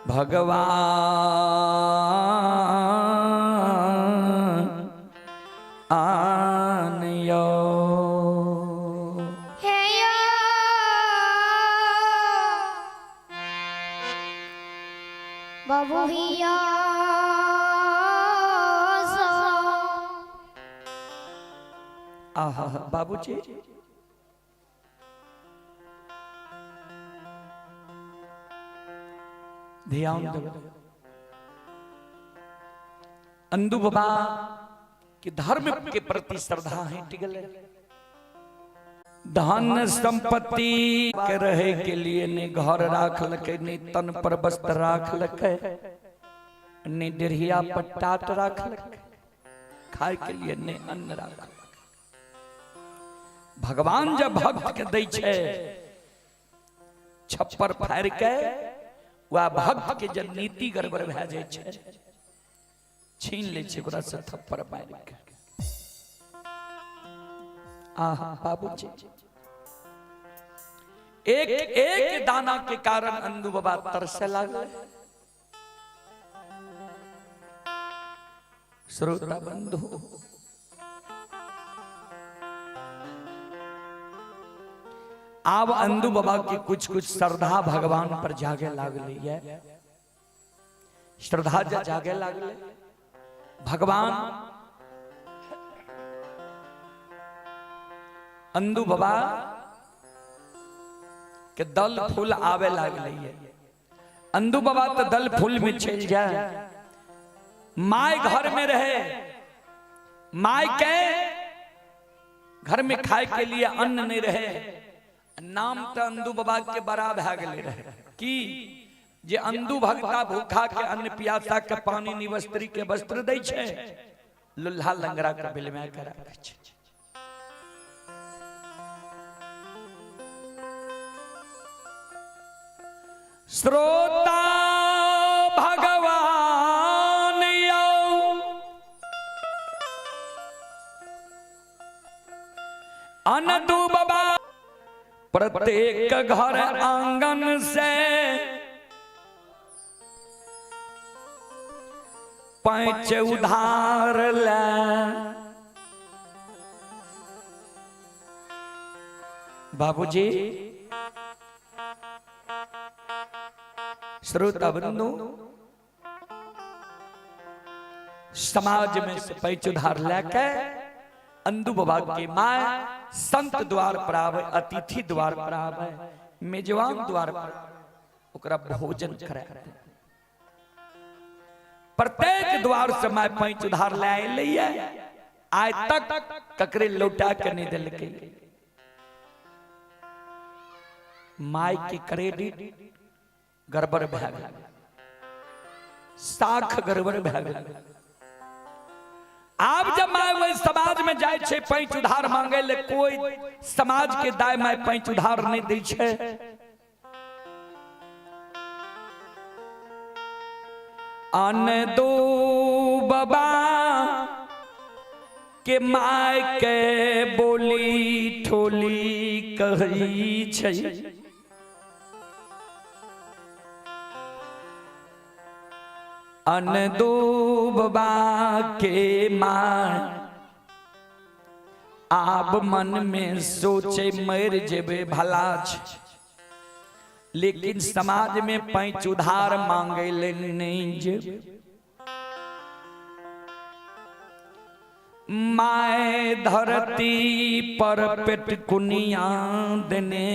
भगवान आन यौ। हे यौ बबुहिया सो। आहा बाबूजी, ध्यान दो। अंदू बाबा के धर्म के प्रति श्रद्धा है टिकल। धन संपत्ति के रहे के लिए ने घर राख लके, ने तन पर वस्त्र राख लके, ने डेढ़िया पर टाट राख लके, खाए के लिए ने अन्न राख लके। भगवान जब भक्त के दै छै छप्पर फाड़ के, वह भक्त के जब नीति गड़बड़ भए जाइ छै, छीन लै छै ओकरा से थप्पड़ मारि के। आहा बाबूजी, एक एक दाना के कारण अंदू बाबा तरसे लागल। श्रोता बंधु, आब अंदू बाबा के कुछ कुछ श्रद्धा भगवान पर जागे लागले। ये श्रद्धा जागे लागले, भगवान अंदू बाबा के दल फूल आवे लागले। ये अंदू बाबा तो दल फूल में चल जाए, my घर में रहे, my के घर में खाए के लिए अन्न नहीं रहे। नाम तो अंदू बाबा के बड़ा भए गेले रहे कि जे अंदू भगता भूखा के अन्न, प्यासा के पानी, निवस्त्री के वस्त्र दै छै, लुल्हा लंगड़ा के बिलमे के राखै छै। श्रोता भगवान यौ अनदू बाबा प्रत्येक घर आंगन से पैंच उधार ले। बाबूजी, श्रोता बंधु, समाज में से पैंच उधार लेके अंदू बाबा के माय संत द्वार पर आवे, अतिथि द्वार पर आवे, मेजबान द्वार पर ओकरा भोजन कराए। प्रत्येक द्वार से my पैंच उधार ले आए, आय तक ककरे लौटा के नहीं दिलकै। My के क्रेडिट गड़बड़ भए गेल, साख गड़बड़ भए गेल। आब जब my ओहि समाज में जाइ छै पैंच उधार मांगे ले, कोई समाज के दाय my पैंच उधार नहीं दै छै। अन दो बाबा के my के बोली ठोली कहै छै, अन दो बाबा के my आब मन में सोचे मर जेबे भला छै, लेकिन समाज में पैंच उधार मांगे ले नहीं जेबे। My धरती पर पेट कुनिया देने,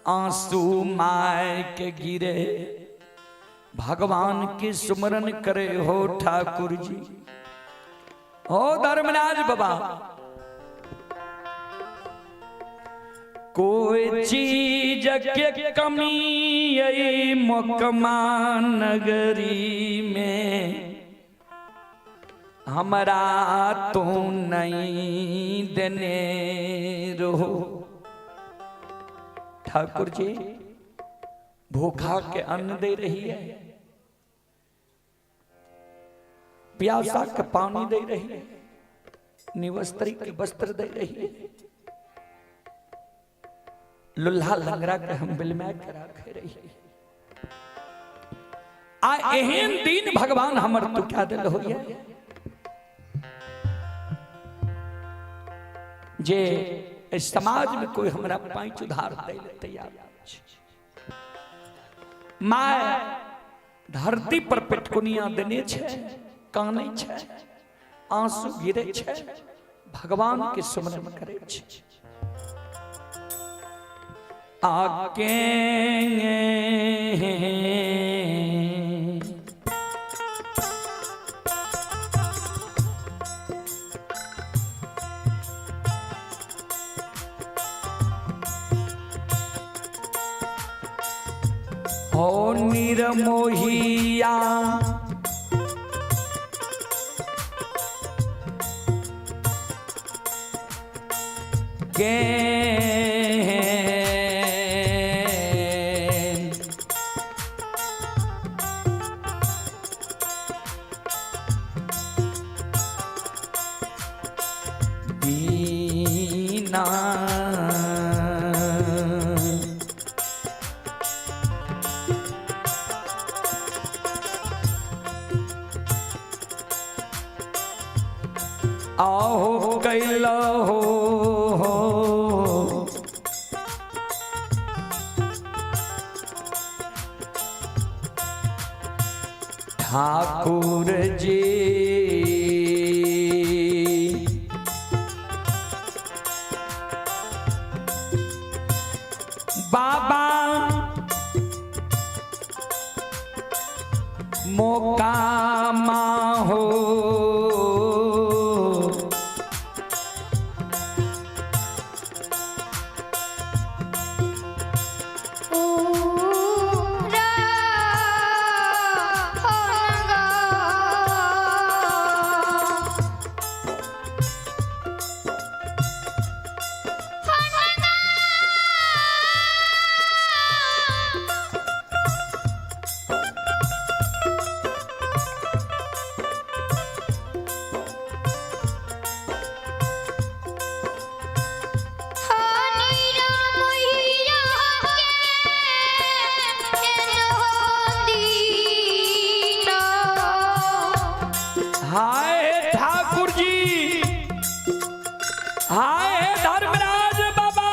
आंसू my के गिरे, भगवान के सुमरन करे हो ठाकुर जी, हो धर्मराज बाबा। कोई चीज के कमी यही मोकमा नगरी में हमरा तो नहीं देने रहो। ठाकुर जी भूखा के अन्न दे रही है, प्यासा के पानी दे रही है, निवस्त्री के वस्त्र दे रही है, लुल्हा लंगड़ा के हम बिलमा के रखे रही है। आ एहन दिन भगवान हमर तू क्या दिल होइए जे एहि समाज में कोई हमरा पाँच उधार दै लए तैयार छै। My धरती पर पेटकुनिया देने छै, कानै छै, आंसू गिरे छै, भगवान के सुमरन करे छै। आके हो निरमोहिया के दीना आहो कैला हो ठाकुर जी बाबा मोकामा हो पूरा होनगा हाय ठाकुर जी, हाय धर्मराज बाबा।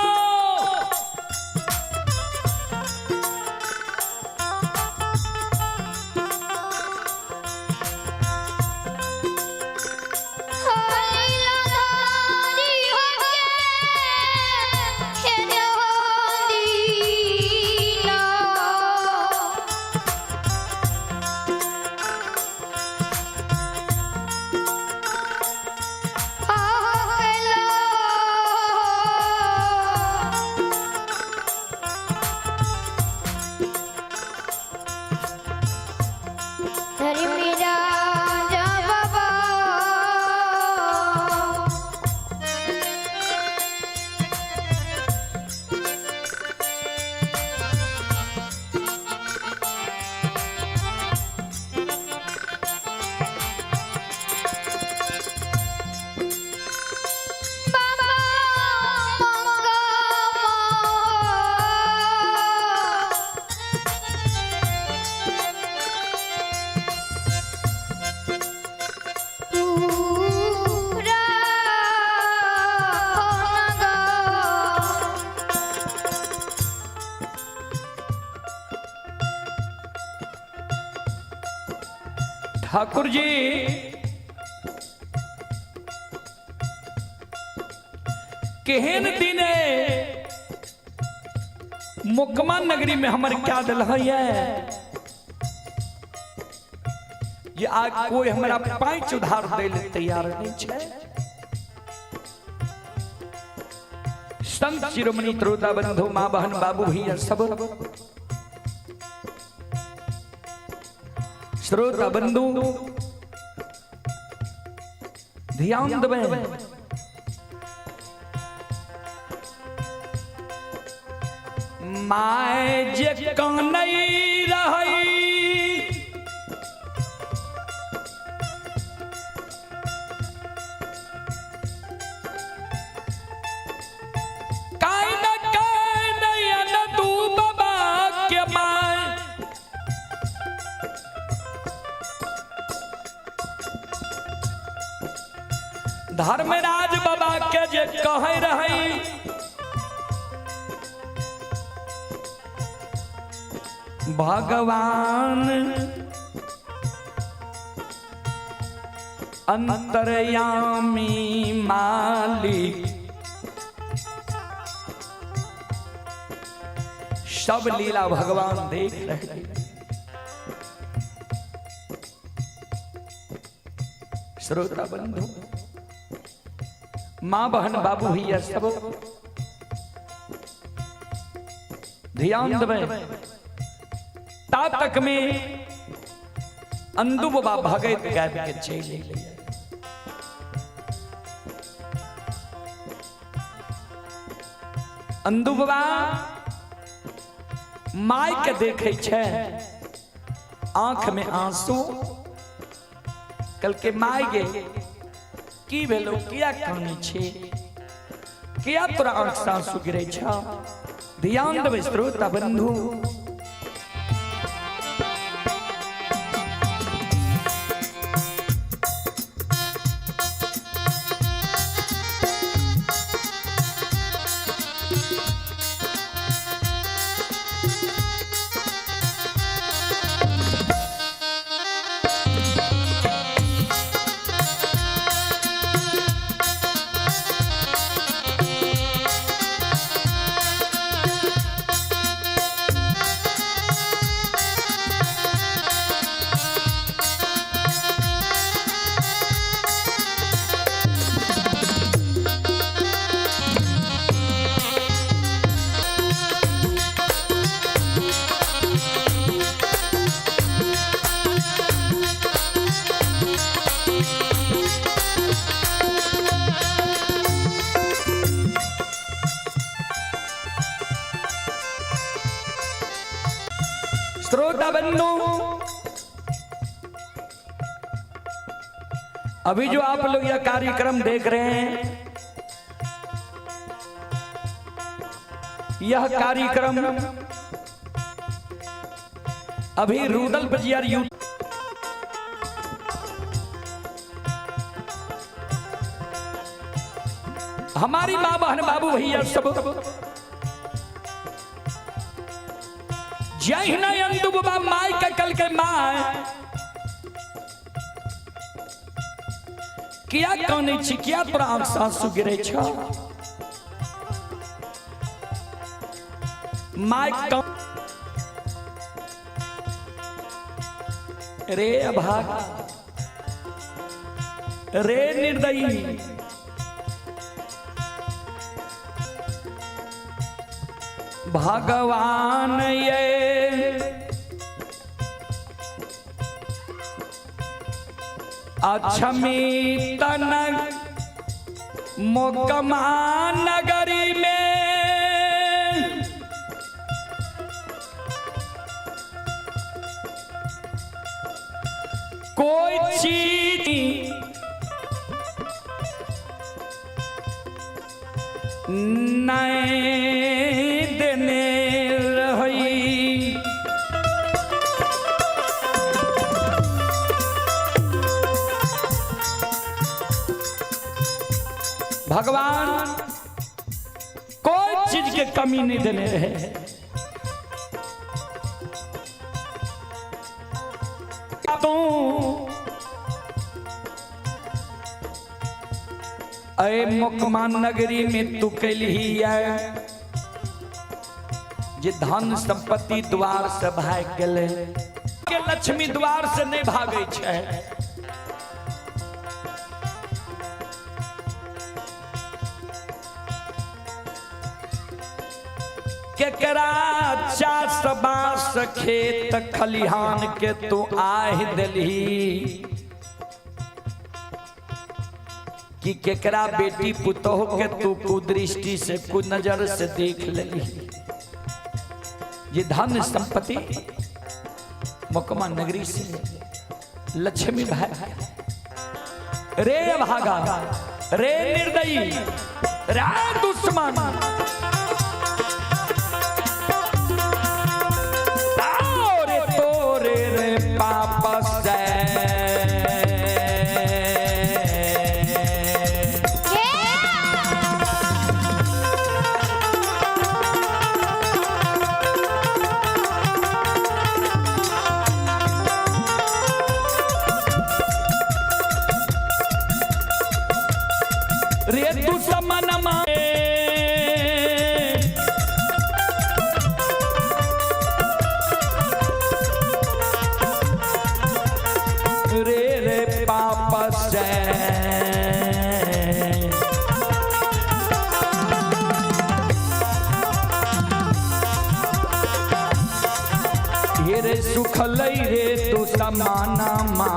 धर्मराजा बाबा। बाबा मंगमा। पूरा होनगा। ठाकुर जी, केहन दिन है मोकमा नगरी में हमर क्या दिल है ये आज कोई हमरा पाँच उधार दे ले तैयार नहीं छै। संत शिरोमणि त्रोता बंधु माँ बहन बाबू भैया सब श्रोता बंधु ध्यान देबै। My जे कानै रहै कान कान अन दू बाबा के my. धर्मराज बाबा के जे कहे रहे भगवान अंतर्यामी मालिक सब लीला भगवान देख रहे हैं। श्रोता बंधु, माँ बहन बाबू भैया सब ध्यान देवे। ता तक में अंदू बाबा भगत गायब के चले गए। अंदू बाबा my के देखे छै, आंख में आंसू, कल के माय गे की भेलो, किया कानै छी, किया तोरा आंख से आंसू गिरे छ? ध्यान देबै श्रोता बंधु। श्रोता बंधु, अभी जो आप लोग यह कार्यक्रम देख रहे हैं, यह कार्यक्रम अभी रूदल बजियार you हमारी माँ बहन बाबू भैया सब जहिना अंदू बाबा माय के कल के my किया कानै छी, किया तोरा आंख से आंसू गिरे छ? My रे अभाग, रे निर्दयी, भगवान ये अक्षमी तनक मोकमा नगरी में कोई चीज नहीं देने रही। भगवान कोई चीज के कमी नहीं देने रहे। तू अरे मुकमा नगरी में तू कैलही है जे धन संपत्ति द्वार से भाग गेले के लक्ष्मी द्वार से नहीं भागे छै। केकरा चास बास खेत खलिहान के तू आह दिलही कि केकरा बेटी पुतोह के तू कुदृष्टि से कुनजर से देख लेली। ये धन संपत्ति मोकमा नगरी से लक्ष्मी भाई रे भागा रे निर्दयी रे दुश्मन रे तोरे रे पाप से ये रे सुखलै रे तू समाना माँ।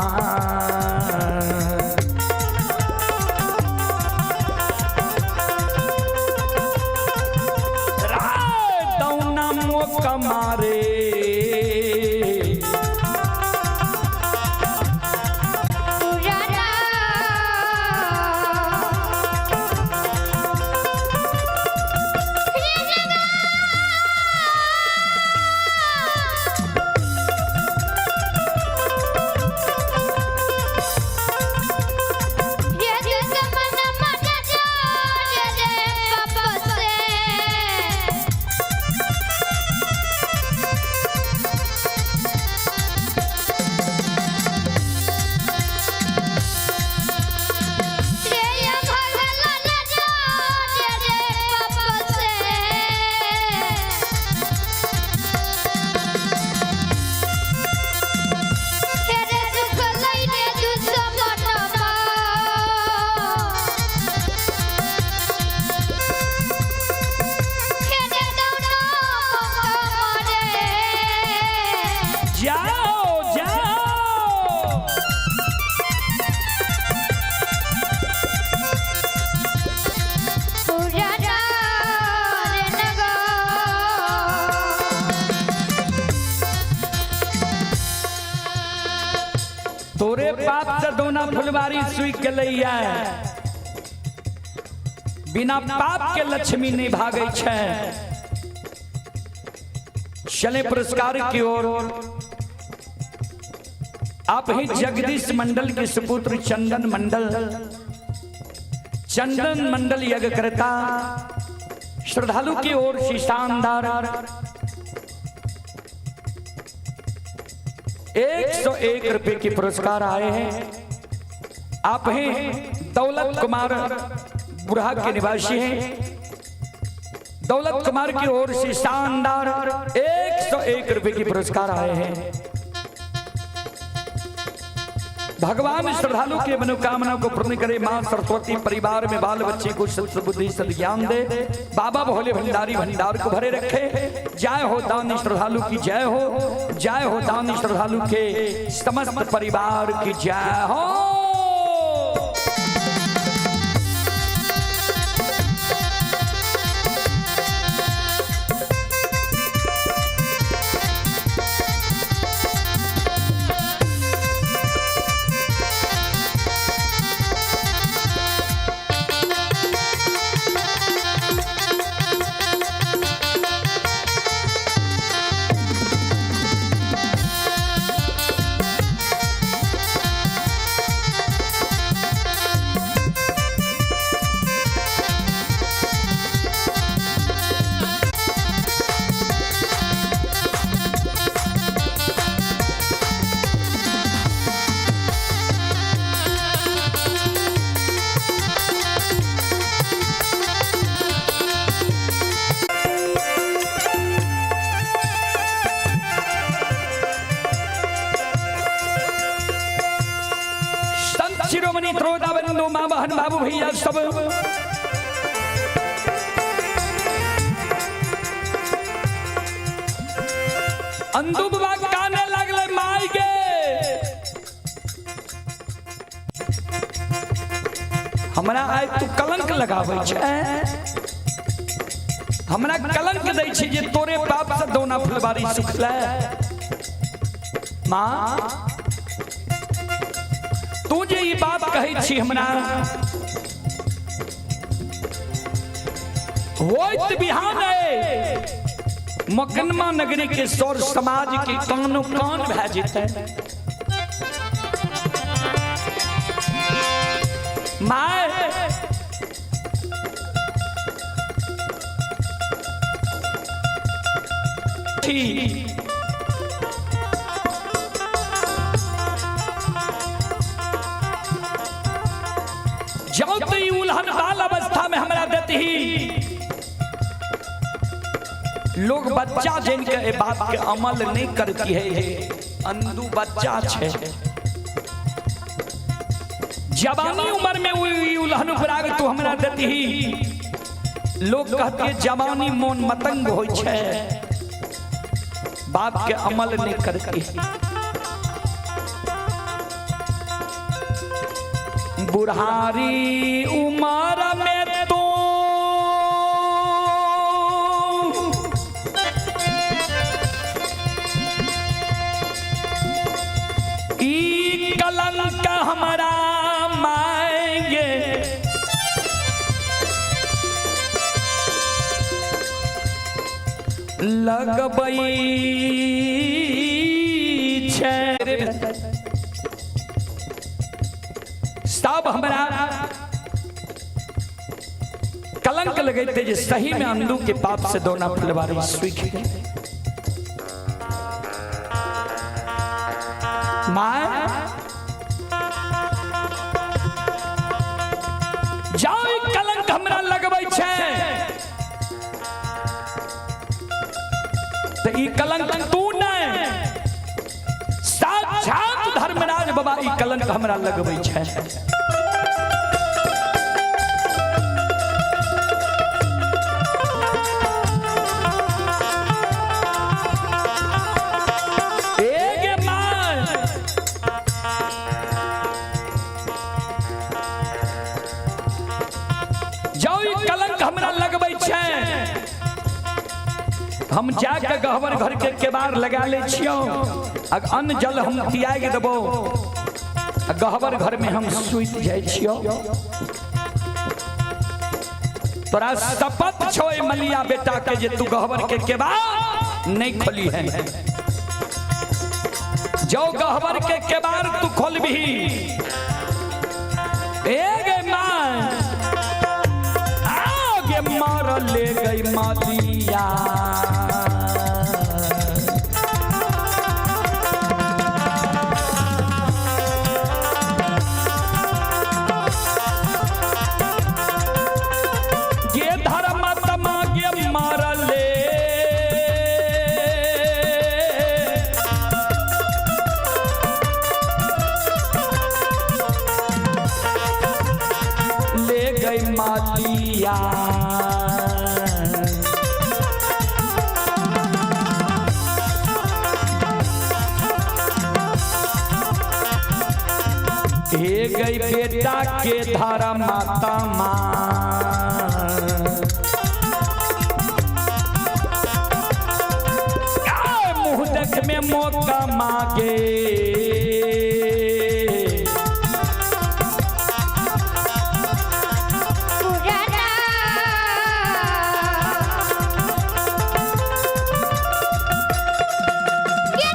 राय दौना मोक मारे। पुराना ये दुश्मन मन जा रे पाप से। रे भगला न जा रे पाप से। हेरे दुख लैने दुश्मनमा। हेरे दौना मरे। जाओ जाओ। पुराना रे नगर। तोरे पाप से दोना फुलवारी सुख गेलैया। बिना पाप के लक्ष्मी नहीं भागै छै। चले पुरस्कार की ओर। आप ही जगदीश मंडल के सुपुत्र चंदन मंडल, चंदन मंडल यज्ञकर्ता श्रद्धालु की ओर से शानदार 101 रुपए के पुरस्कार आए हैं। आप हैं दौलत कुमार बुढ़ा के निवासी हैं। दौलत कुमार की ओर से शानदार 101 रुपए के पुरस्कार आए हैं। भगवान श्रद्धालु के मनोकामना को पूर्ण करे। मां सरस्वती परिवार में बाल बच्चे को सद्बुद्धि सद्ज्ञान दे। बाबा भोले भंडारी भंडार को भरे रखे। जय हो दानी श्रद्धालु की जय हो। जय हो दानी श्रद्धालु के समस्त परिवार की जय हो। संत शिरोमणि त्रोदा बंधु माँ बहन बाबू भैया सब अंदू बाबा काने लागले माई के। हमरा आइ तू कलंक लगाबै छै, हमरा कलंक दै छै जे तोरे पाप से दौना फुलबारी सुखलै। माँ तू जे ई बात कहै छी हमरा होइत बिहान अइ मकनमा नगरी के सौर समाज के कानो कान भए जेतै। My ठीक जाओ तो ई उल्हन बाल अवस्था में हमरा देती लोग बच्चा जन के ए बात के अमल नहीं करती है। अंदू बच्चा छे जवानी उम्र में ई उल्हन उपराग तू हमरा देती लोग कहती है जवानी मोन मतंग होई छे। बाप के अमल नहीं करती। बुढ़ारी उमर में तो ई कलंक हमारा मांगे, लगबई छै। सब हमरा कलंक लगैते जे सही में अंदू के पाप से दोना फुलवारी सूख गई। मां जाओ ई कलंक हमरा लगबै छै त ई कलंक तू नहीं, साक्षात धर्मराज बाबा ई कलंक हमरा लगबै छै। ए गे मां, जाओ ई कलंक हमरा लगबै छै, हम जाके गहबर घर के केबार लगा ले छियौ, आ अन्न जल हम त्याग देबो, आ गहबर घर में हम सुति जाइ छियौ। तोरा शपथ छो ए मलिया बेटा के जे तू गहबर के केबार नहीं खोली है। जो गहबर के केबार तू खोलबही, ए गे मां आगे मार ले गई मालिया। गे धर्मात्मा गे मार ले, ले गई मालिया। हे गई बेटा के धर्मात्मा आ, मुंह देख में मौका मांगे। पुराना ए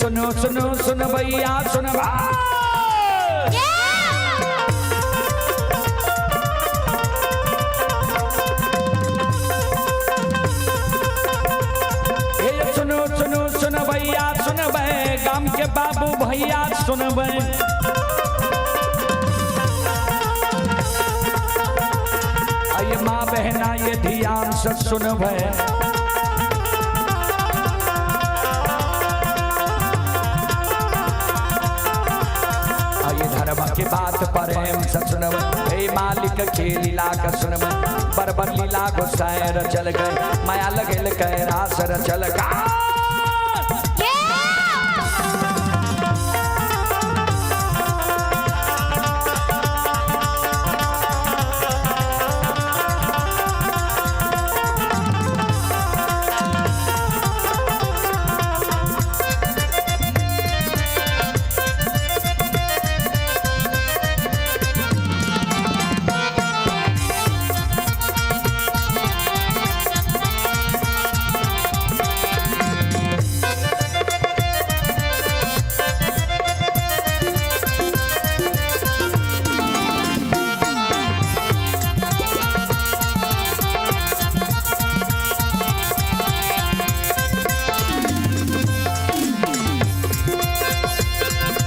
सुनो सुनो सुन भैया सुन हे सुनो सुनो सुन भैया सुनबै, गाम के बाबू भैया सुनबै। आइए माँ बहना ये ध्यान से सुनबै। आइए धर्म के बात प्रेम से सुनबै, हे मालिक के लीला के सुनबै। बरबर लीला गोसाई रचल गए, माया लगेल के रास रचल गा।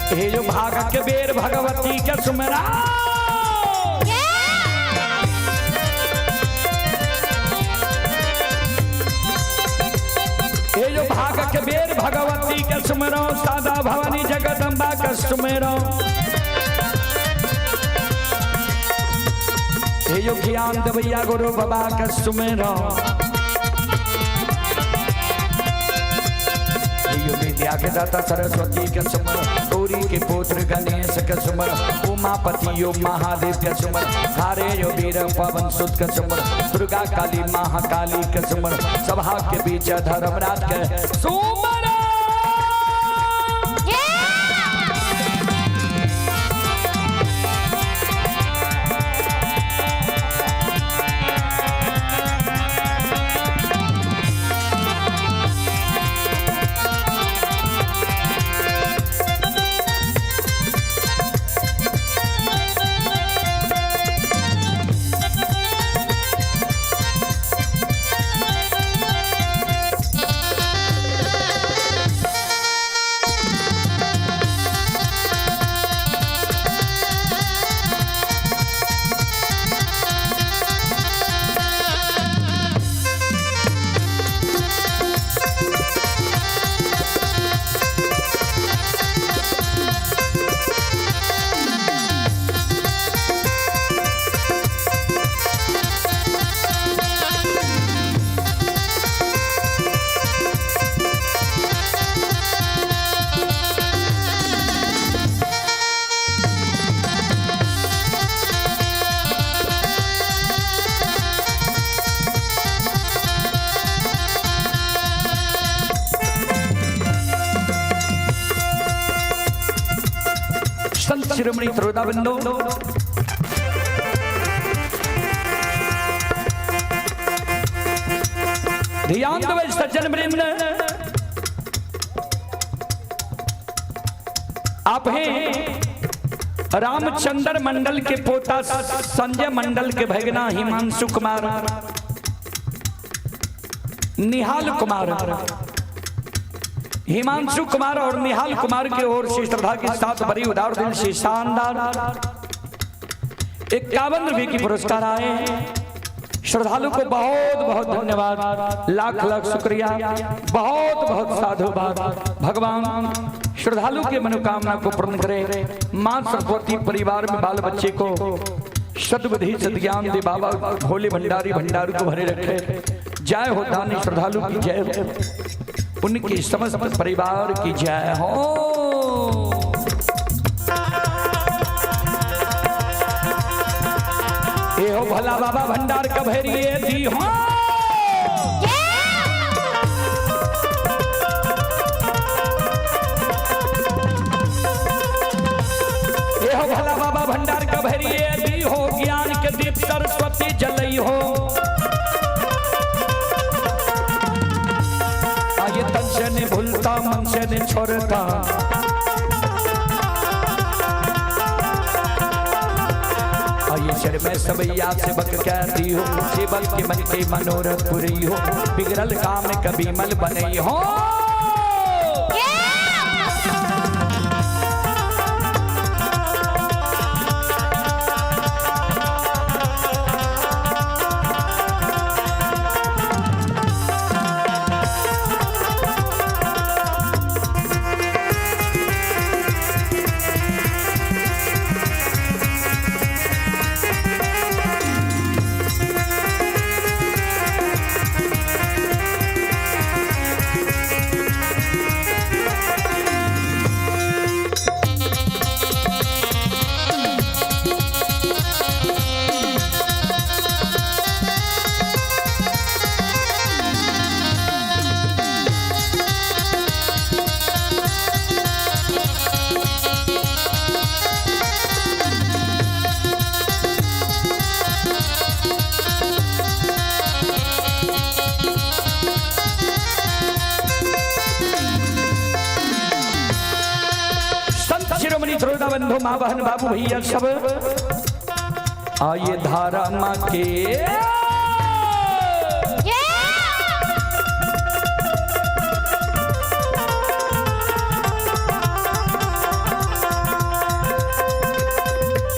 हे जो भाग के बेर भगवती के सुमरा। हे जो भाग के बेर भगवती के सुमरो, सादा भवानी जगदम्बा के सुमरो। हे जो ज्ञान देवैया गुरु बाबा के सुमरो। विद्या के दाता सरस्वती के सुमर, गौरी के पुत्र गणेश के सुमर, उमापति यो महादेव के सुमर, हारे यो वीर पवन सुत के सुमर, दुर्गा काली महाकाली के सुमर, सभा के बीच धर्मराज के सुमर। संत शिरोमणि त्रोदा बंदो ध्यान दो सज्जन वृंद, आप हैं रामचंद्र मंडल के पोता संजय मंडल के भगना हिमांशु कुमार, निहाल कुमार, हिमांशु कुमार और निहाल कुमार की ओर से श्रद्धा के साथ बड़ी उदार दिल से शानदार 51 रुपए की पुरस्कार आए हैं। श्रद्धालु को बहुत बहुत धन्यवाद, लाख लाख शुक्रिया, बहुत बहुत साधुवाद। भगवान श्रद्धालु के मनोकामना को पूर्ण करे। मां सरस्वती परिवार में बाल बच्चे को सद्बुद्धि सद्ज्ञान दे, बाबा भोले भंडारी भंडार को भरे रखे। जय हो दानी श्रद्धालु की जय हो, उनकी समस्त परिवार की जय हो। ये हो भला बाबा भंडार कभेरिए दी हो। ये हो भला बाबा भंडार कभेरिए दी हो, ज्ञान के दीप सरस्वती जलई हो। आगे तन से नहीं भूलता मन से नहीं में छोड़ता। आइए शर में सबैया सेवक कहती हो, सेवक के मन के मनोरथ पुरी हो, बिगड़ल काम कभी मल बनई हो। संत शिरोमणि श्रोता बंधु माँ बहन बाबू भैया सब आइए धारा माँ के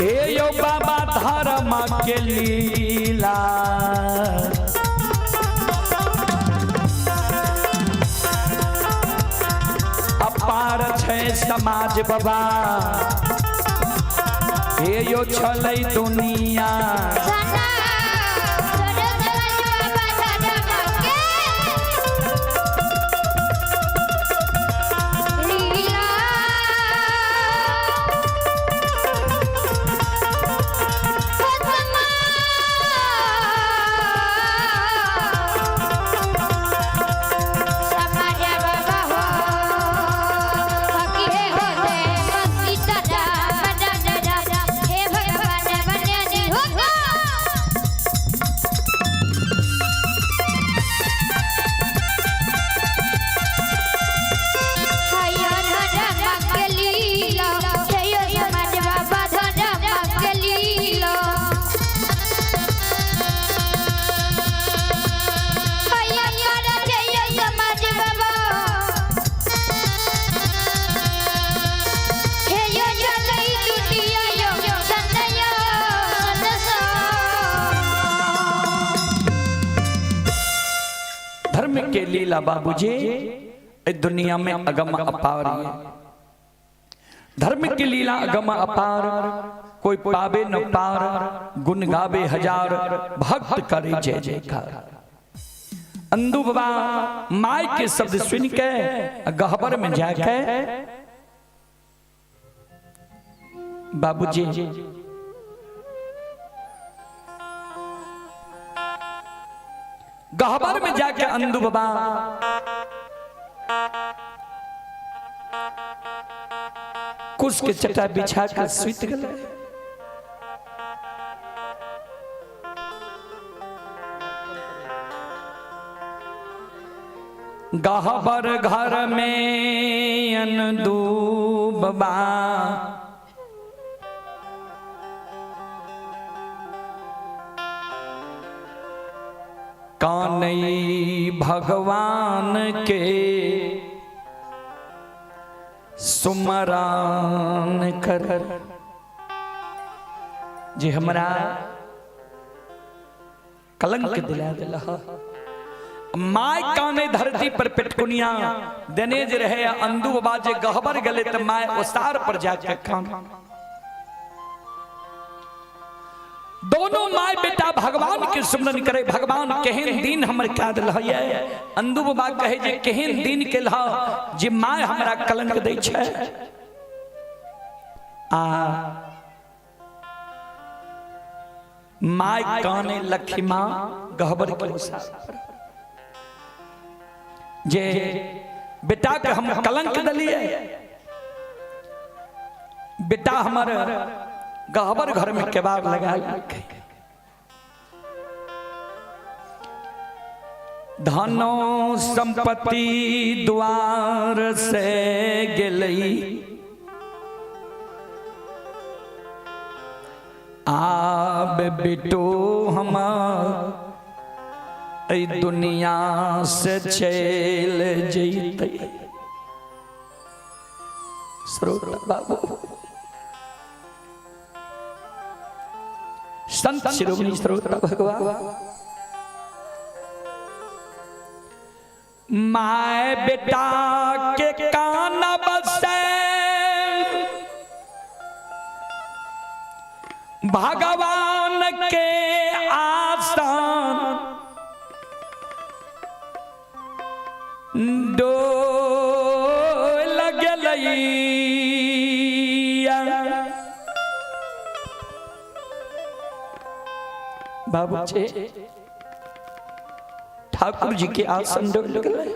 ए यो बाबा धारा माँ के लीला। अपार छै समाज बाबा, हे यो छलै दुनिया। धर्म के लीला बाबूजी दुनिया में अगम अपार है। धर्म की लीला अगम अपार, कोई पावे न पार, गुण गावे हजार, भक्त करे जय जयकार। अंदू बाबा my के शब्द सुन के गहबर में जाके बाबूजी गहबर में जाके अंदू बाबा कुश के चटा बिछा कर सुत गए। गहबर घर में अंदू बाबा कानई भगवान के सुमरान कर। जे हमरा कलंक दिला दिला। My काने धरती पर पेटकुनिया देने जे रहे अंदू बाबा जे गहबर गले त my ओसार पर जाके खान। दोनों my बेटा भगवान के सुमरन करे। भगवान केहन दिन हमर क्या दिल है। अंदू बाबा कहे जे केहन दिन के लह जे my हमरा कलंक दै छै। आ my काने लखीमा गहबर के ओसार पर जे बेटा के हम कलंक दलिए, बेटा हमर गहबर घर में केबाड़ लगा। धनो संपत्ति द्वार से गेलै, आब बेटो हमार एहि दुनिया से चलि जैतै। श्रोता बाबू, संत शिरोमणि श्रोता भगवान, my बेटा के कान बसे भगवान के आसन डोल गेलैया। बाबू ठाकुर जी के आसन डोल गेलै।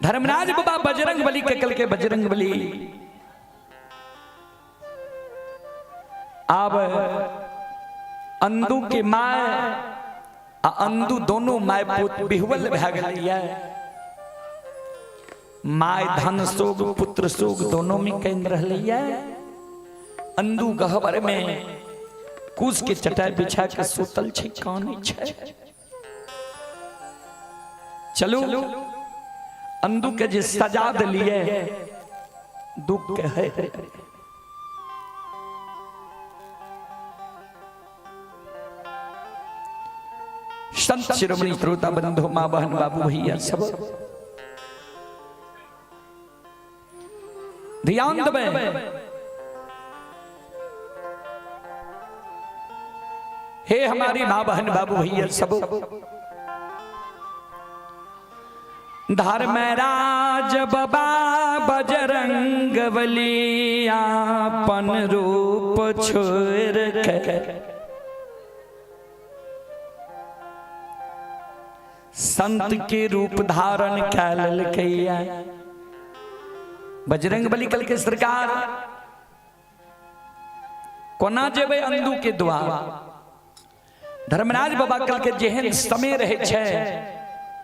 धर्मराज बाबा बजरंग बली के कल के बजरंग बली आब अंदू के my आ अंदू दोनों my पूत बिहवल भए गेलैया। My धन सोग पुत्र सोग दोनों में केंद्र रहलैया। अंदू गहबर में कुश के चटाई बिछा के सुतल छै, कानै छै। चलू अंदू के जे सजा दिलिए दुख के है। संत शिरोमणि श्रोता बंधु, माँ बहन बाबू भैया सब ध्यान देबै। हे हमारी माँ बहन बाबू भैया सब, धर्मराज बाबा बजरंग बली आपन रूप छोड़ के संत के रूप धारण कै लेलकैया। बजरंग बली कल के सरकार कोना जेबै अंदू के द्वार? धर्मराज बाबा कल के जेहन समय रहे छै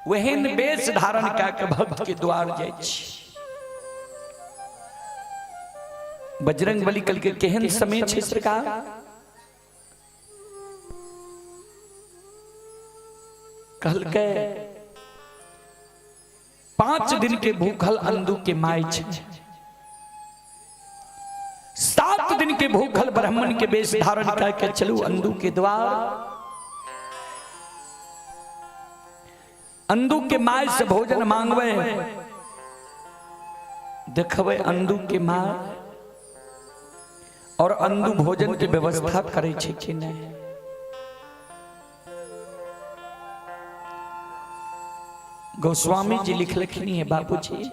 वहन वेश धारण कए के भक्त के द्वार जाइ छी। बजरंग बली कल के केहन समय छै सरकार? कहलकै 5 दिन के भूखल अंदू के my छै, 7 दिन के भूखल ब्राह्मण के वेश धारण करके चलू अंदू के द्वार। अंदू के my से भोजन मांगवे, देखबे अंदू के my और अंदू भोजन के व्यवस्था करे छै कि नहीं। गोस्वामी जी लिखलखिन है बाबूजी,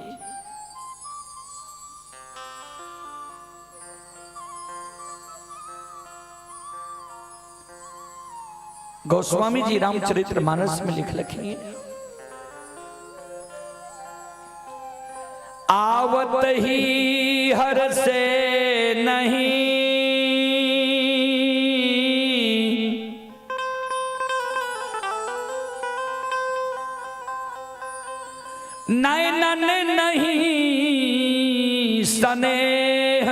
गोस्वामी जी रामचरित्र मानस में लिखलखिन, आवत ही हर से नहीं, नैनन नहीं स्नेह,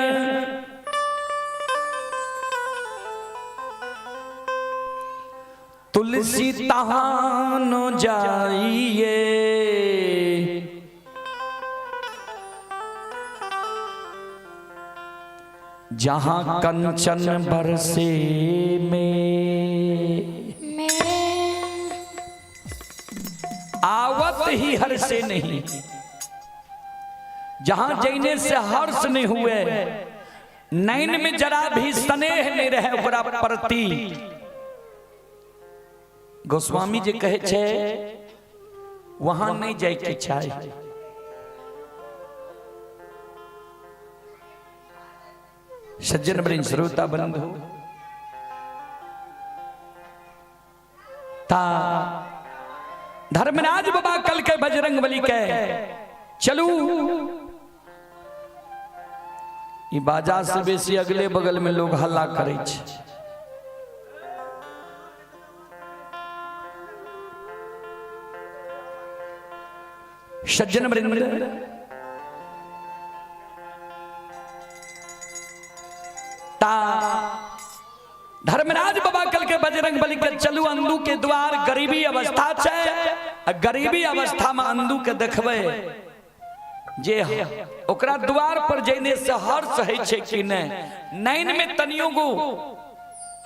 तुलसी तहान जाइए, जहां कंचन बरसे में। आवत ही हर से नहीं, जहां जैने से हर्ष नहीं हुए, नैन में जरा भी स्नेह नहीं रहे ओकरा प्रति। गोस्वामी जी कहे छे वहां नहीं जाए के चाही। सज्जन वृंद श्रोता बंधु, ता धर्मराज बाबा कल के बजरंग बली के चलू ई बाजा से बेसी अगले बगल में लोग हल्ला करे छे। सज्जन वृंद, ता धर्मराज बाबा कल के बजरंग बली के चलू अंदू के द्वार। गरीबी अवस्था छै, आ गरीबी अवस्था में अंदू के देखबै जे ओकरा द्वार पर जैने से हर्ष है छै कि नहि, नैन में तनियो गो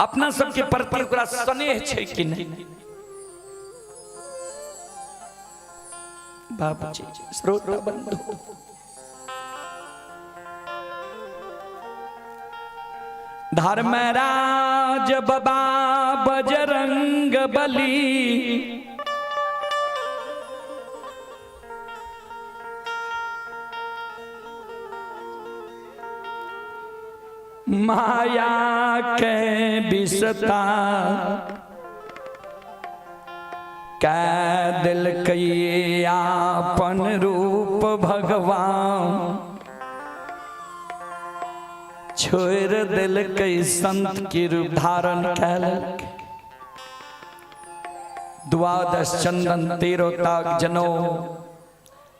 अपना सबके प्रति ओकरा स्नेह छै कि नहि। बाबूजी श्रोता बंधु, धर्मराज बाबा बजरंग बली माया के विसता कै दिल आपन रूप भगवान, छोड़ दिलकै संत के रूप धारण कैलक। द्वादश चंदन तेरो ताक जनो,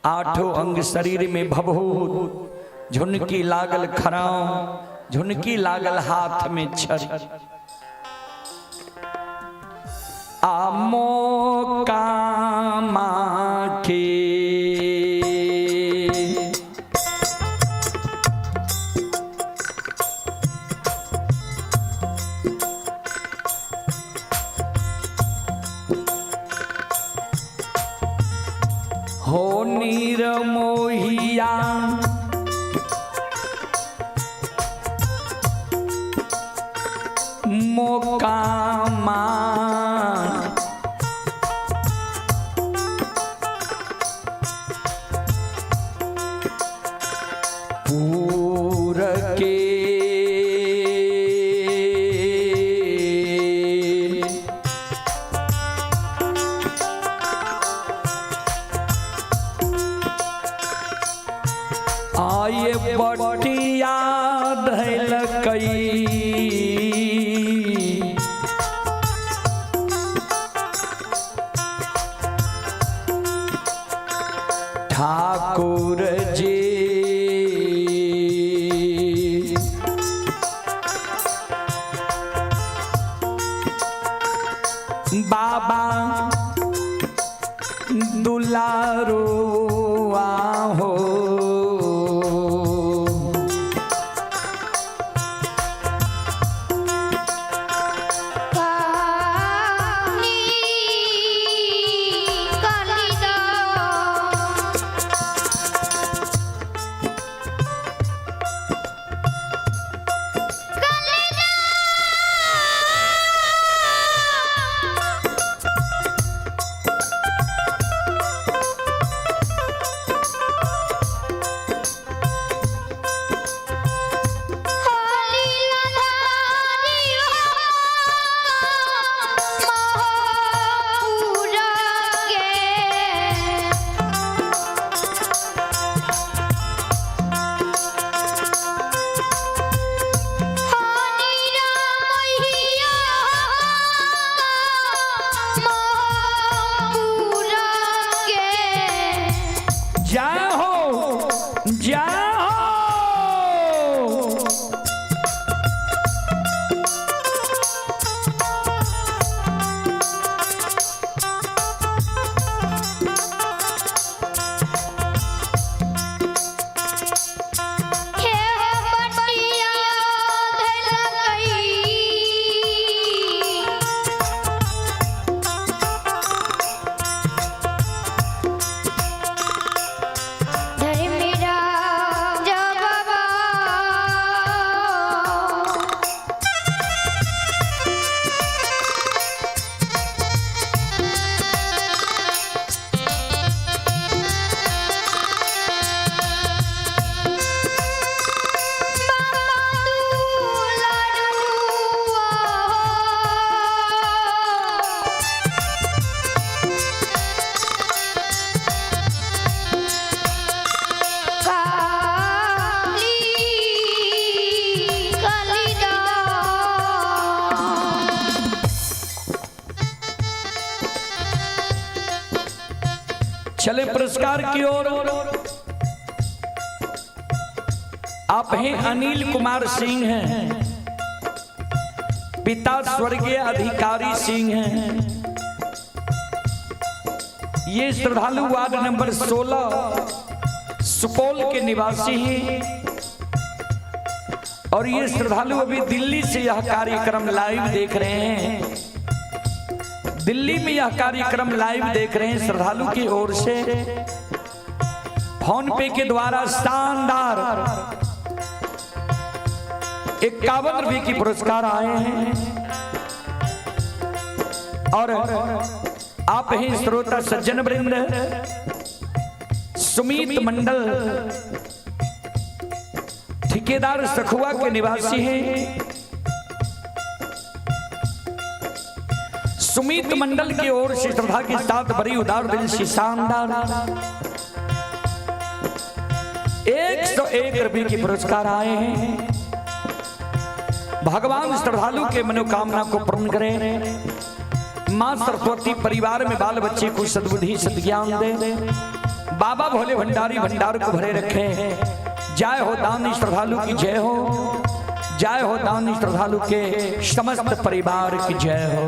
आठों अंग शरीर में भभूत, झुनकी लागल खराव, झुनकी लागल हाथ में छड़ी। आ मोकामा के हो नीर मोहिया मोकामा पूर के आये बटिया धैलकई ठाकुर जी। बाबा दुलारो आहो। चले पुरस्कार की ओर। आप हैं अनिल कुमार सिंह हैं, पिता स्वर्गीय अधिकारी सिंह हैं। ये श्रद्धालु वार्ड नंबर 16 सुपौल के निवासी हैं और ये श्रद्धालु अभी दिल्ली से यह कार्यक्रम लाइव देख रहे हैं। दिल्ली में यह कार्यक्रम लाइव देख रहे हैं। श्रद्धालु की ओर से फोन पे के द्वारा शानदार 51 रुपए की पुरस्कार आए हैं। और आप ही श्रोता सज्जन वृंद, सुमित मंडल ठेकेदार सखुआ के निवासी हैं। सुमित मंडल की ओर से श्रद्धा के साथ बड़ी उदार दिल से शानदार 101 रुपए की पुरस्कार आए हैं। भगवान श्रद्धालु के मनोकामना को पूर्ण करें। मां सरस्वती परिवार में बाल बच्चे को सद्बुद्धि सद्ज्ञान दे। बाबा भोले भंडारी भंडार को भरे रखे। जय हो दानी श्रद्धालु की जय हो, जय हो दानी श्रद्धालु के समस्त परिवार की जय हो।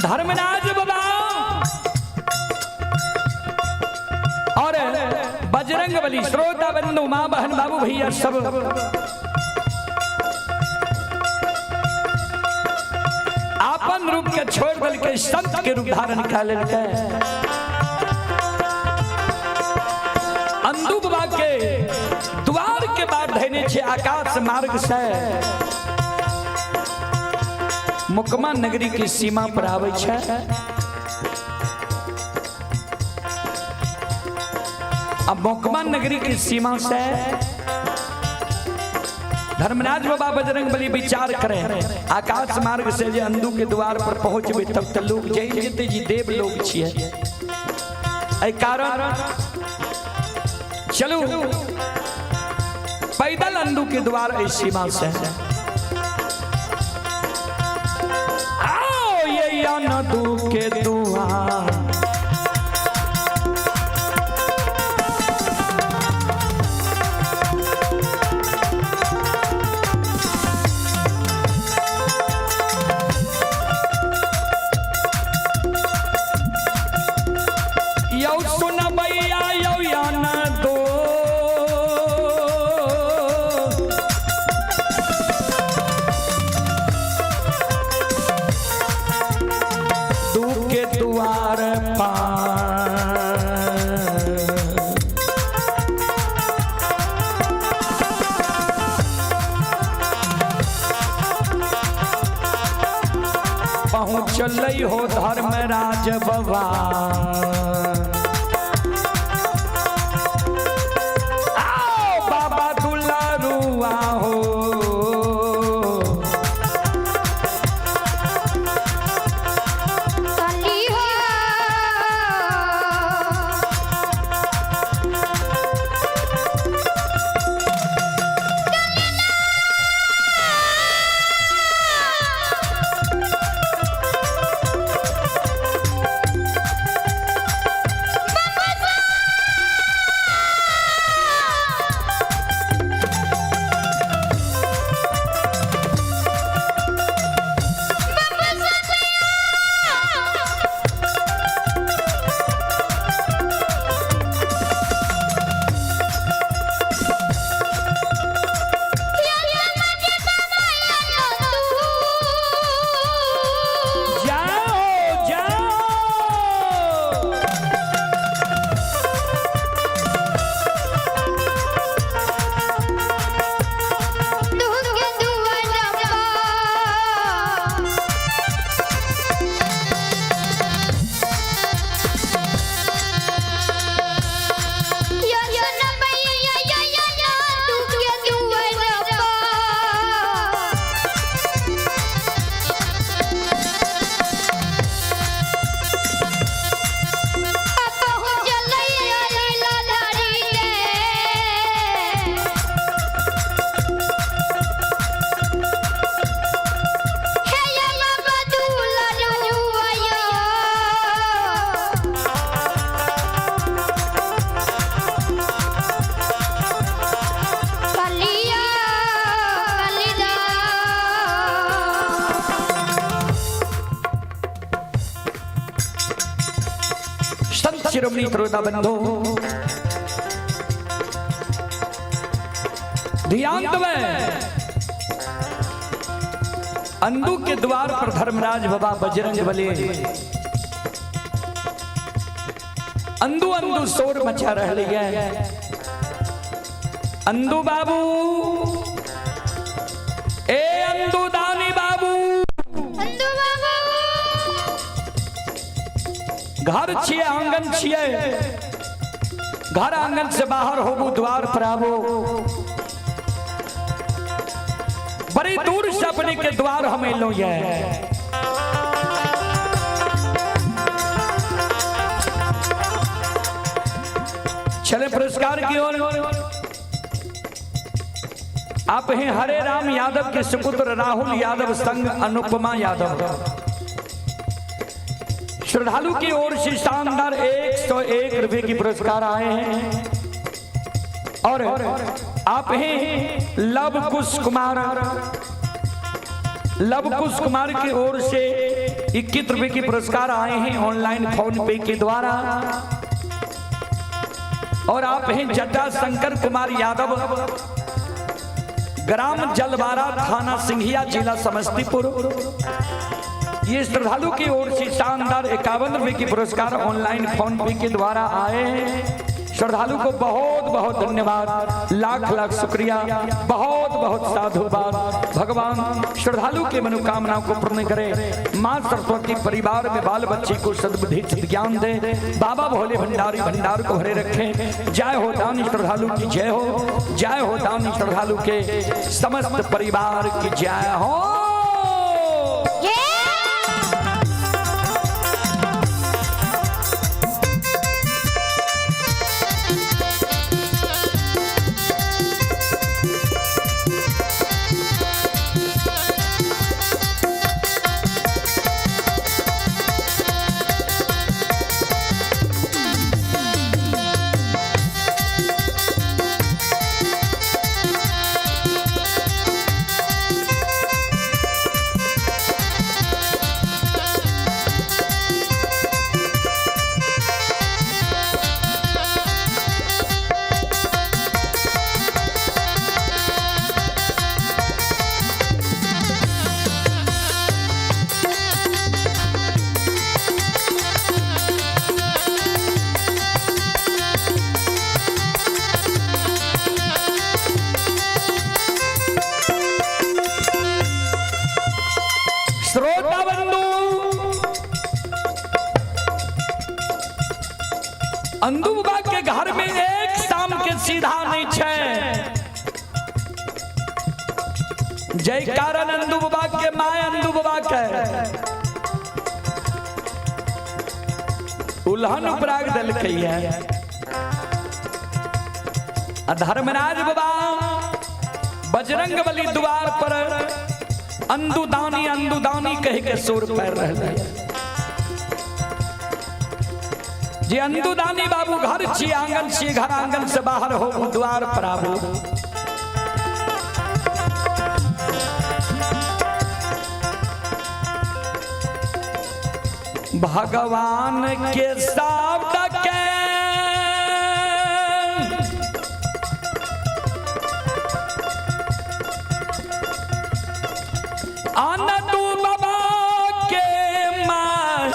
धर्मराज बाबा और बजरंग बली, श्रोता बंधु, माँ बहन बाबू भैया सब आपन रूप के छोड़ दल के संत के रूप धारण कर लेलकै। अंदू बाबा के द्वार के बाद धैने छे आकाश मार्ग से मुकमा नगरी की सीमा पर आबै छै। अब मोकमा नगरी की सीमा से धर्मराज बाबा बजरंग बली विचार करें, आकाश मार्ग से जे अंदू के द्वार पर पहुंचबे तब त लोग जानि जेतै जी देव लोग छियै। एहि कारण चलू पैदल अंदू के द्वार एहि सीमा से। आओ ये अंदू के द्वार, यौ सुनबैया यौ अनदो, दू के द्वार पार। पहुँचल हो धर्मराज बाबा। आओ बाबा दुलारुआ हो, काली हो। शिरोमणि श्रोता बंधु, ध्यान देवे। अंदू के द्वार पर धर्मराज बाबा बजरंग बली अंदू अंदू शोर मचा रहे है। अंदू बाबू, ए अंदू दानी बाबू, अंदू बाबू, घर छिए आंगन छिए, घर आंगन से बाहर होबू द्वार पर आबो। बड़ी दूर से अपने के द्वार हम एलो ये। चले पुरस्कार की ओर। आप हैं हरे राम यादव के सुपुत्र राहुल यादव संग अनुपमा यादव। श्रद्धालु की ओर से शानदार 101 रुपए की पुरस्कार आए हैं। और आप हैं लव कुश कुमार, लव कुश कुमार की ओर से 21 रुपए की पुरस्कार आए हैं ऑनलाइन फोन पे के द्वारा। और आप हैं जटा शंकर कुमार यादव, ग्राम जलवारा, थाना सिंघिया, जिला समस्तीपुर। ये श्रद्धालु की ओर से शानदार 51 रुपए की पुरस्कार ऑनलाइन फोन पे के द्वारा आए हैं। श्रद्धालु को बहुत बहुत धन्यवाद, लाख लाख शुक्रिया, बहुत बहुत साधुवाद। भगवान श्रद्धालु के मनोकामनाओं को पूर्ण करे। माँ सरस्वती परिवार में बाल बच्चे को सद्बुद्धि सद्ज्ञान दे। बाबा भोले भंडारी भंडार को भरे रखें। जय हो दानी श्रद्धालु की जय हो, जय हो दानी श्रद्धालु के समस्त परिवार की जय हो। श्रोता बंधु, अंदू बाबा के घर में एक शाम के सीधा नहीं छे। जय कारण अंदू बाबा के my अंदू बाबा के उल्हन उपराग दलकै है। आ धर्मराज बाबा बजरंग बली द्वार पर अंदू दानी कह के सुर पैर रहे। जे अंदू दानी बाबू घर छी आंगन छी, घर आंगन से बाहर हो द्वार पर आबू। भगवान के शब्द के आनंदू बाबा के मां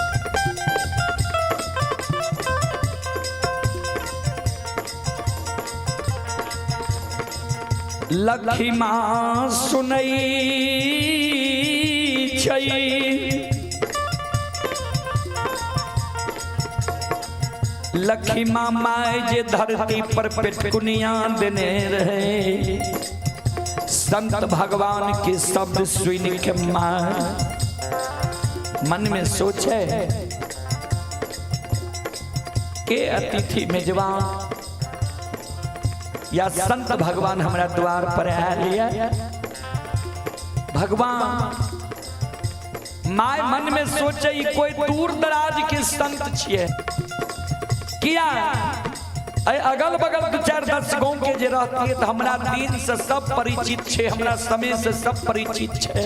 लखिमा सुनई छई। लखिमा my जे धरती पर पेटकुनिया देने रहे। संत भगवान के शब्द सुन के मां मन में सोचे के अतिथि मेजबान या संत भगवान हमरा द्वार पर आयल ये। भगवान my मन में सोचे ई कोई दूर दराज के संत छिए। किया अगल बगल 2-4-10 गांव के जे रहती है तो हमरा दिन से सब परिचित छे, हमरा समय से सब परिचित छे।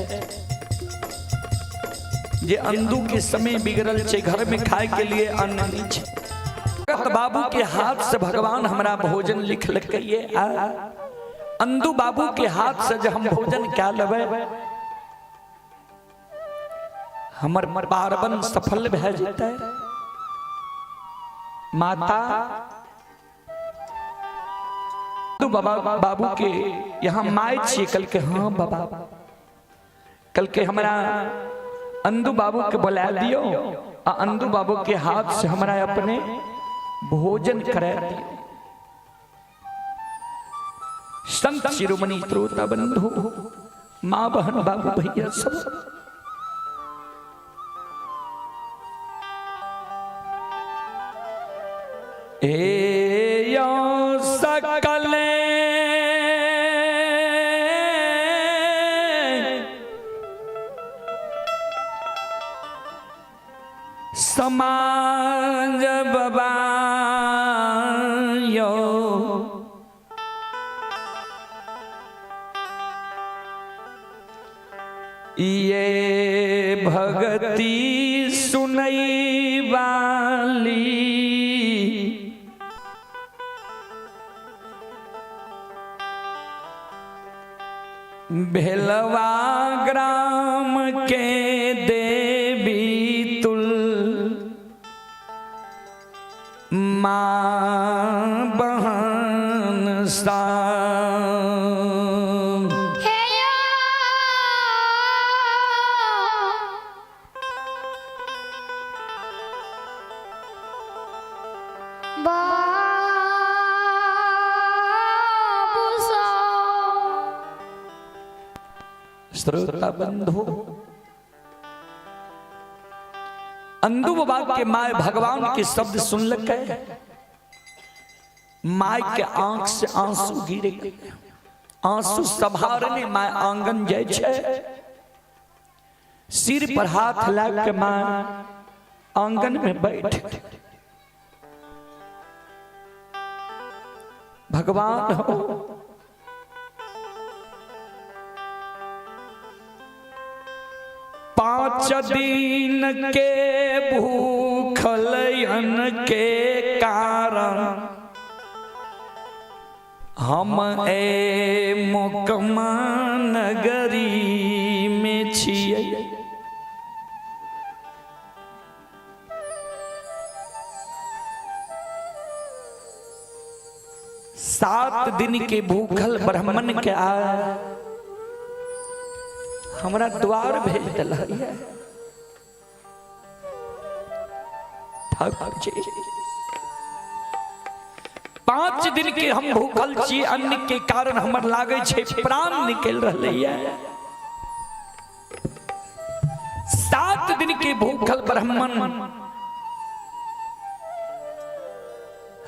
जे अंदू के समय बिगड़ल छे, घर में खाए के लिए अन्न नहीं छे। भगत बाबू के हाथ से भगवान हमरा भोजन लिख लकैये आ अंदू बाबू के हाथ से जे हम भोजन क्या लेबै हमर पार्वन सफल भए जेतै। माता अंदू बाबा बाबू के यहाँ माय छियै कल के हाँ बाबा कल के हमरा अंदू बाबू के बुला दियो आ अंदू बाबू के हाथ से हमरा अपने भोजन करा दियो। संत शिरोमणि श्रोता बंधु माँ बहन बाबू भैया सब ए यो सकल समाज बाबा यो ये भगती सुनई वाली भेलवा ग्राम के देवी तुल माँ बहन सा हे यो बाबू सो श्रोता बंधु अंदू बाबा के माय भगवान के शब्द सुन लके my के आंख से आंसू गिरे गए। आंसू सभारने my आंगन जाय छै सिर पर हाथ ला के my आंगन में बैठ गए। भगवान हो पांच दिन के भूखलयन के कारण हम ए मोकमा नगरी में छियै। सात दिन के भूखल ब्राह्मण के आ हमरा द्वार भेज दिल ठाकुर जी। 5 दिन के हम भूखल छी, अन्न के कारण हमर लागे छै प्राण निकल रहलै है। 7 दिन के भूखल ब्राह्मण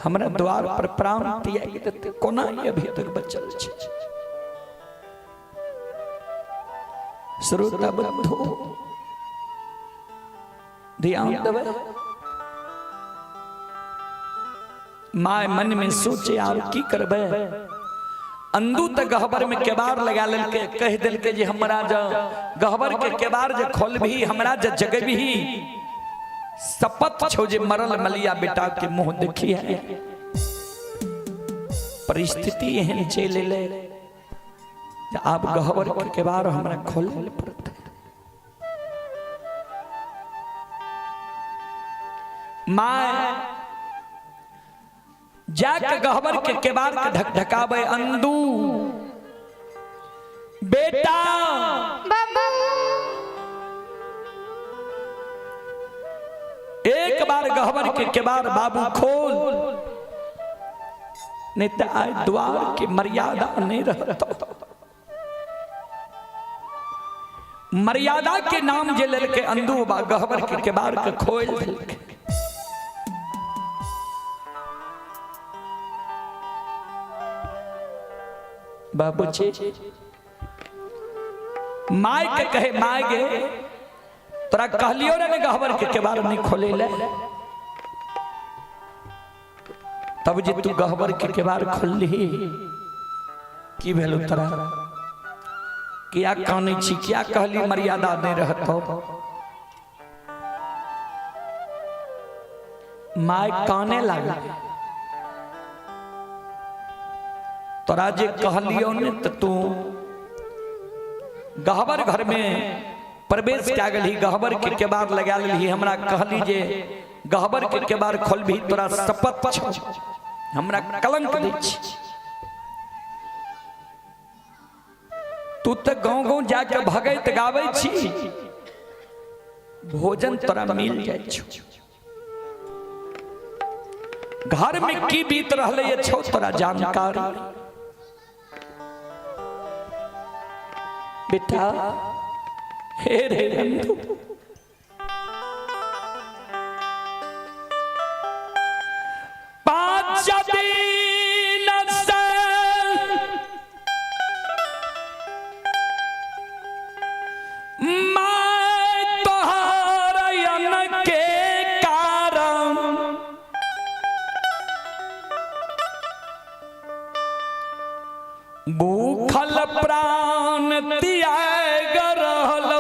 हमरा द्वार पर प्राण त्याग देते, कोना ई अभी तक बचल छै। श्रोता बंधु ध्यान देबै। My मन में सोचे आब की करबै। अंदू त गहबर में केबार लगा लेलकै, कह देलकै जे हमरा ज गहबर के केबार जे खोलबही, हमरा जे जगबही, शपथ छौ जे मरल मलिया बेटा के मुंह देखी है। परिस्थिति एहन चलि एलै जे आब गहबर के केबार हमरा खोले पड़तै। My जाके गहबर के केबार के ढकढकावे, अंदू बेटा बाबू एक बार गहबर के केबार बाबू खोल, नहीं तो आए द्वार के मर्यादा नहीं रहता। मर्यादा के नाम जे लेलके अंदू बा गहबर के केबार के खोल देलके। बाबूजी my के कहे, my गे तोरा कहलियो रे ने गहबर के केबार नहीं खोले ले, तब जे तू गहबर के केबार खोलली की भेलो तोरा, किया कानै छी, किया कहली मर्यादा नहीं रहतो। माय काने लागल। तोरा जे कहलियो ने त तू गहबर घर में प्रवेश कए गेलही, गहबर के केबाड़ लगा लेलही। हमरा कहली जे गहबर के केबाड़ खोलबही तोरा शपथ छौ, हमरा कलंक दै छी। तू तऽ गाँव गाँव जाके भगैत गाबै छी, भोजन तोरा मिल जाइ छौ। घर में की बीत रहलै ये छौ तोरा जानकारी। बेटा हे रे बंधु, 5 दिन से मैं तोहर अन के कारण भूखल प्राण त्याग रहलौ।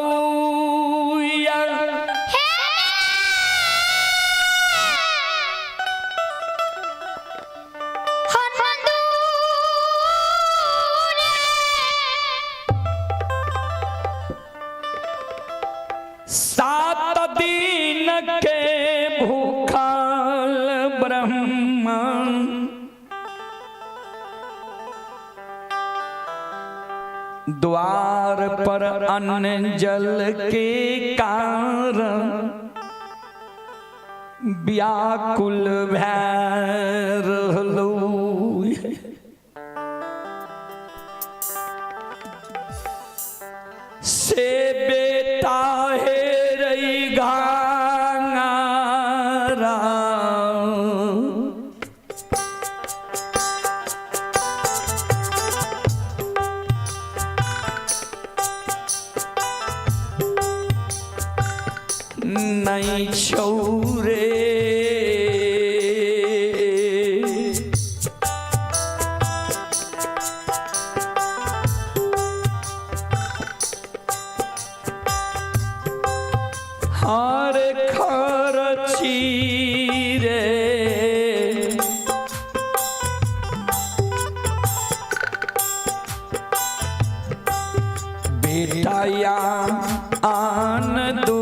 सात दिन के भूखल ब्रह्मण द्वार पर अन्न जल के कारण व्याकुल भै रहलौ। से बेटा हे रई घांगारा, नहीं छौरे हार खरची रे। बेटा या आन दो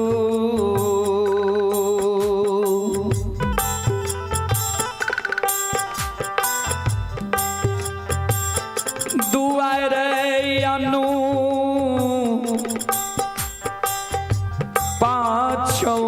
दुआर अनु पाँचों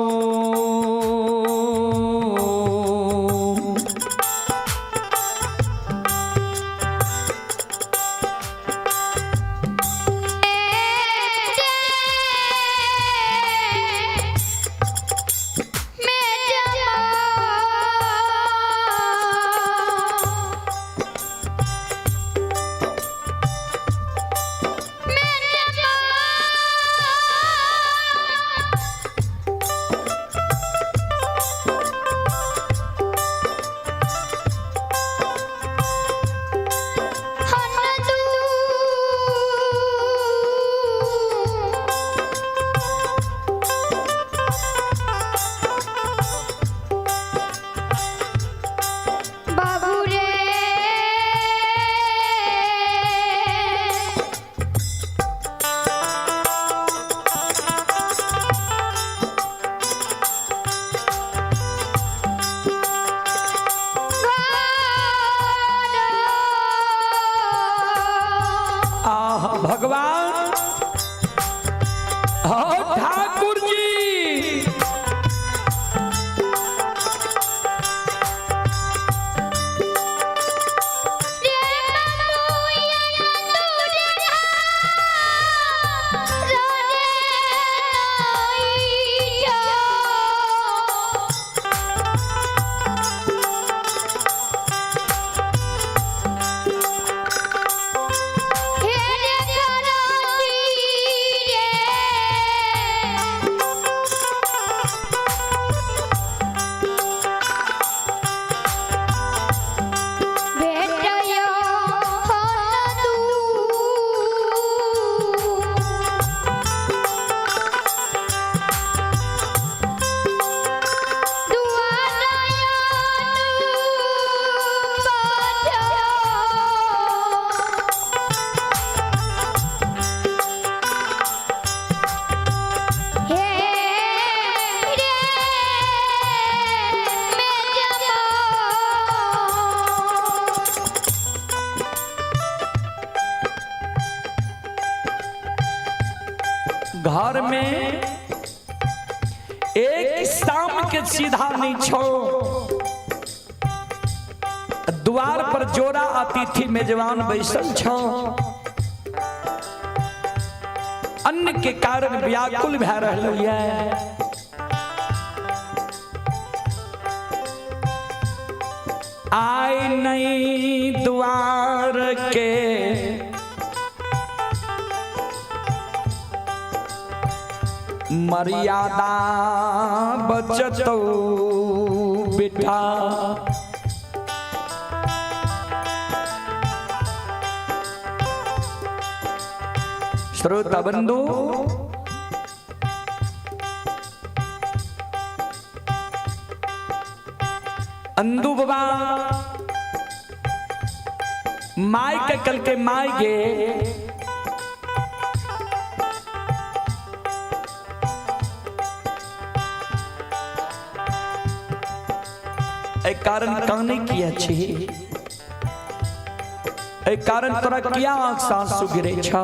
बाबू रे आह भगवान, हो ठाकुर जी, हे रे घर में एक शाम के सीधा नहीं छो, द्वार पर जोड़ा अतिथि मेजबान बैसल छो। अन्न के कारण व्याकुल भए रहल ये। आय नहीं द्वार के मर्यादा बचतो बेटा। श्रोता बंधु, अंदू बाबा my के कल के my गे ए कारण काने किया छी, ए कारण तोरा किया आंख सासु गिरे छ।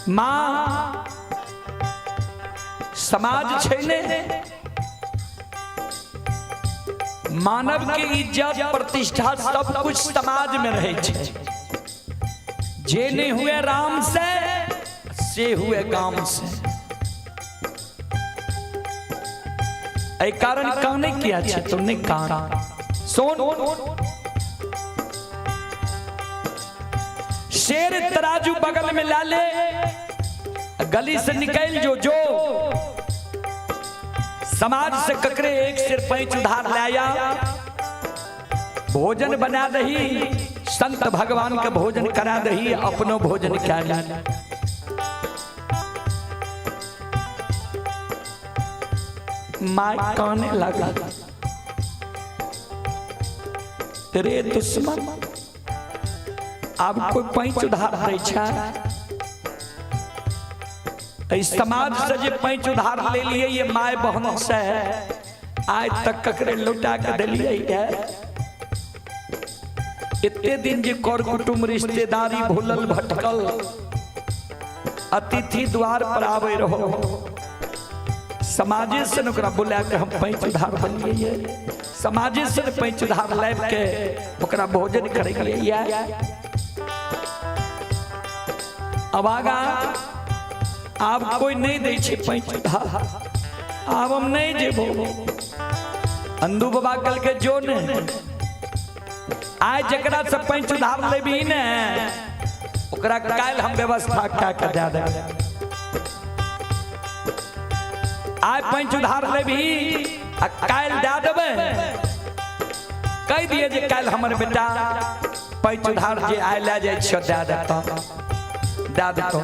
माँ समाज छै ने, मानव के इज्जत प्रतिष्ठा सब कुछ समाज में रहे छै। जे नहीं हुए राम से हुए गाम से। ए कारण काने किया छे तुमने कान सोन शेर तराजू बगल में ला ले, गली से निकल जो जो समाज से ककरे एक सिर पैंच उधार लाया, भोजन बना दही, संत भगवान के भोजन करा दही, अपनो भोजन क्या ली। My काने लगा, तेरे दुश्मन अब कोई पैंच उधार दै छै। समाज से जे पैंच उधार ले लिए ये my बहन से आज तक ककरे लौटा के दिलिए है। इतने दिन जे कर कुटुंब रिश्तेदारी भूलल भटकल अतिथि द्वार पर आवे रहो, समाजे से ओकरा बुला के हम पैंच उधार दिलिए, समाजे से पैंच उधार लाब के ओकरा भोजन करे के। अब आगा आब कोई नहीं दै छै पैंच उधार, आब हम नहीं जेबो। अंदू बाबा कल के जो ने आइ जकरा से पैंच उधार लेबी ने ओकरा काल्हि हम व्यवस्था कए के दए देबै। आइ पैंच उधार लेबी आ काल्हि दए देबै, कहि दिए जे काल्हि हमर बेटा पैंच उधार जे आइ लए जाइ छियौ दए देतौ, दए देतौ।